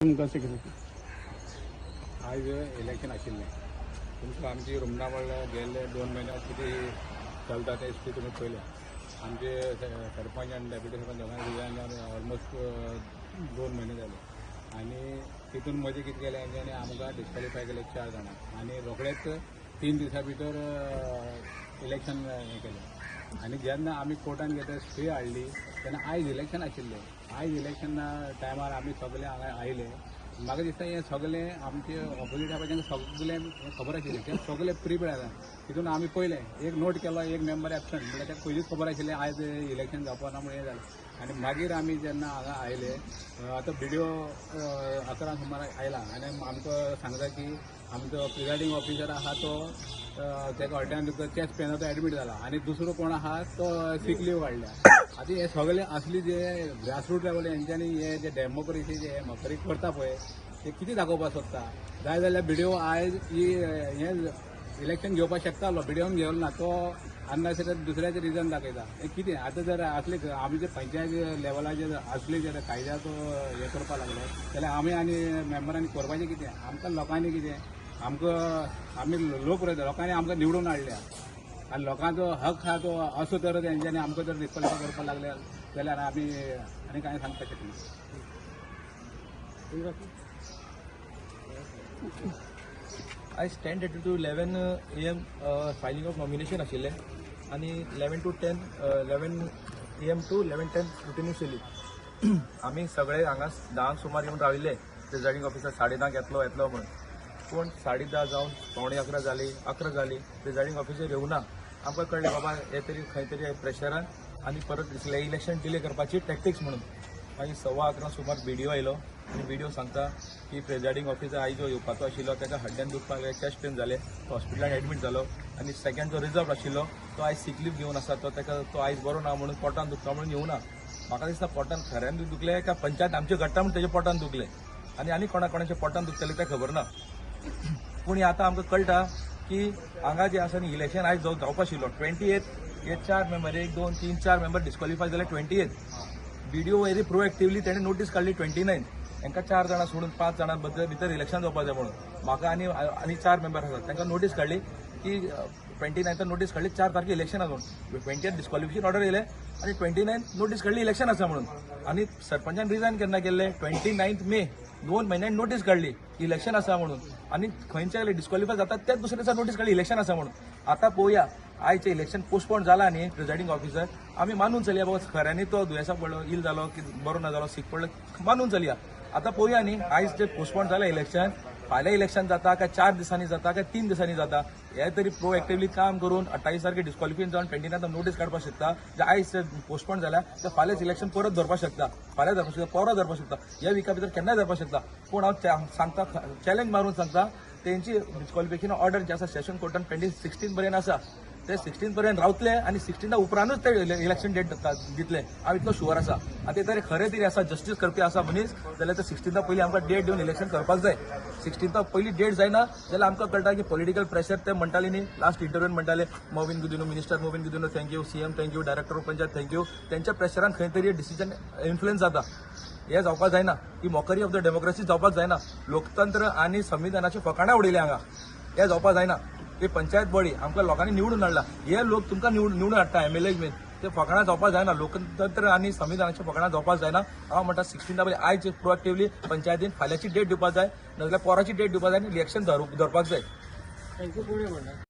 तुमकां सेक्रेटरी. आयज इलेक्शन आशिल्लें तुमकां. आमची रुमडा म्हणल्यार गेल्ले 2 म्हयन्याक कितें चलता तें स्थिती तुमी पळयल्या. आमचे सरपंच आनी डेप्युटी सरपंच दोगांय रिजायन जावन ऑलमोस्ट 2 म्हयने जाले आनी तितून मदीं कितें केलें तेंच्यांनी, आमकां डिस्कॉलिफाय केले चार जाणांक आनी रोखडेच 3 दिसां भितर इलेक्शन हें केलें. आनी जेन्ना आमी कोर्टान गेले, स्टे हाडली, तेन्ना आयज इलेक्शन आशिल्लें. आयज इलेक्शन टायमार आमी सगळे हांगा आयले. म्हाका दिसता हें सगळें आमचे ऑपोजीट आहा तांकां सगळें हें खबर आशिल्लें. तें सगळें प्रिपेड आसा. तितून आमी पळयलें, एक नोट केलो, एक मेंबर एबसंट म्हणल्यार ताका पयलींच खबर आशिल्लें आयज इलेक्शन जावपा ना म्हणून. हें जालें आनी मागीर आमी जेन्ना हांगा आयले, आतां बिडिओ 11 सुमार आयला आनी आमकां सांगता की आमचो प्रिजायडींग ऑफिसर आहा तो ताका हड्ड्यान चेस्ट पेन तो एडमीट जाला आनी दुसरो कोण आहा तो सीक लीव काडल्या. आतां हे सगळे असली जे ग्रासरूट लेवल हेंच्यांनी हे जे डेमोक्रेसी जे मकरी करता पळय, ते कितें दाखोवपाक सोदता? जाय जाल्यार बिडिओ आयज ही हें इलेक्शन घेवपाक शकतालो. बिडिओन घेवलो ना, तो अननेसेसरी दुसऱ्याचें रिजन दाखयता. हें कितें? आतां जर असले आमचे पंचायत लेवलाचेर असले जर कायद्याचो हें करपाक लागले जाल्यार आमी आनी मेंबरांनी करपाचें कितें? आमकां लोकांनी कितें, आमकां आमी लोक लोकांनी आमकां निवडून हाडल्या आनी लोकांचो हक आहा तो असो तर तेंच्यांनी आमकां जर डिस्क्वॉलिफाय करपाक लागले जाल्यार आमी आनी कांय सांगपाक शकना. आयज 10:30 to 11 AM filing of nomination आशिल्लें आनी 11 to 10, 11 AM to 11:10 scrutiny आशिल्ली. आमी सगळे हांगा 10क सुमार येवन राविल्ले, प्रिजायडींग ऑफिसर 10:30क येतलो येतलो म्हणून. पूण 10:30 जावन 10:45 जाली, 11 जाली, प्रिजायडींग ऑफिसर येवना. आमकां कळ्ळें बाबा हे तरी खंय तरी प्रेशरान आनी परत इलेक्शन डिले करपाची टॅक्टिक्स म्हणून. मागीर 11:15 सुमार बिडिओ आयलो आनी बिडिओ सांगता की प्रिजायडींग ऑफिसर आयज जो येवपाचो आशिल्लो ताका हड्ड्यान दुखपाक लागलें, चेस्ट पेन जालें, तो हॉस्पिटलान एडमीट जालो आनी सेकंड जो रिजर्व आशिल्लो तो आयज सीक लीव घेवन आसा. तो ताका तो आयज बरो ना म्हणून, पोटान दुखता म्हणून येवना. म्हाका दिसता पोटान खऱ्यान दुखलें काय पंचायत आमचे घडटा म्हणून तेज्या पोटान दुखलें आनी आनी कोणा कोणाच्या पोटान दुखतलें तें खबर ना. पूण हें आतां आमकां कळटा की हांगा जें आसा न्ही, इलेक्शन आयज जावपा आशिल्लो 28. हे चार मेंबर, एक, दोन, तीन, चार मेंबर डिस्क्वॉलिफाय जाले 28. बिडिओ व्हेरी प्रोएक्टिवली तेणें नोटीस काडली 29, हांकां चार जाणां सोडून पांच जाणां बद्दल भितर इलेक्शन जावपा जाय म्हणून. म्हाका आनी आनी चार मेंबर आसात, तांकां नोटीस काडली की 29 नोटीस काडली, 4 तारखे इलेक्शन आसा म्हणून. 28 डिस्क्वॉलिफिकेशन ऑर्डर येयले आनी 29 नोटीस काडली इलेक्शन आसा म्हणून. आनी सरपंचान रिजायन केन्ना केल्ले? 29 मे. 2 म्हयन्यान नोटीस काडली इलेक्शन आसा म्हणून आनी खंयच्या डिस्क्वॉलिफाय जातात त्याच दुसऱ्या दिसा नोटीस काडली इलेक्शन आसा म्हणून. आतां पळोवया, आयचें इलेक्शन पोस्टपोन जाला न्ही प्रिजायडींग ऑफिसर, आमी मानून चलया बाबा खऱ्यांनी तो दुयेंसा पडलो, इल जालो की बरो ना जालो, सीक पडलो, मानून चलया. आतां पळोवया न्ही, आयज जे पोस्टपोन जालें इलेक्शन, फाल्यां इलेक्शन जाता काय 4 दिसांनी जाता काय 3 दिसांनी जाता. हे तरी प्रोएक्टिवली काम करून 28 तारखे डिस्क्वॉलिफिकेशन जावन 29 नोटीस काडपाक शकता. जे आयज पोस्टपोन जाल्या ते फाल्यांच इलेक्शन परत धरपाक शकता, फाल्यां धरपाक शकता, परत धरपाक शकता, ह्या विका भितर केन्नाय धरपाक शकता. पूण हांव सांगता, चॅलेंज मारून सांगता, तेंची डिस्क्वॉलिफिकेशन ऑर्डर जे आसा सेशन कोर्टान 2016 पर्यंत आसा, ते 16 पर्यंत रावतले आनी 16 उपरांतूच ते इलेक्शन डेट दितले, हांव इतलो शुअर आसा. आनी ते तरी खरें तरी आसा, जस्टीस करपी आसा मनीस जाल्यार ते 16 पयलीं आमकां डेट दिवन इलेक्शन करपाक जाय. 16 पयलीं डेट जायना जाल्यार आमकां कळटा की पॉलिटिकल प्रेशर. ते म्हणटाले न्ही लास्ट इंटरव्यून, म्हणटाले Mauvin Godinho, minister Mauvin Godinho thank you, CM thank you, director of panchayat thank you. तेंच्या प्रेशरान खंय तरी डिसिजन इन्फ्लुएन्स जाता. हे जावपाक जायना. ही मॉकरी ऑफ the democracy जावपाक जायना. लोकतंत्र आनी संविधानाची फकाणां उडयली हांगा. हे जावपाक जायना. ही पंचायत बॉडी आमकां लोकांनी निवडून हाडला. हे लोक तुमकां निवडून निवडून हाडटा एमएलए बीन, ते फकाणां जावपाक जायना. लोकतंत्र आनी संविधानाची फकाणां जावपाक जायना. हांव म्हणटा, 16 पयलीं आयज प्रोएक्टिवली पंचायतीन फाल्यांची डेट दिवपाक जाय, नाजाल्यार पोराची डेट दिवपाक जाय आनी इलेक्शन धरपाक जाय. Thank you. कोणी म्हणटा?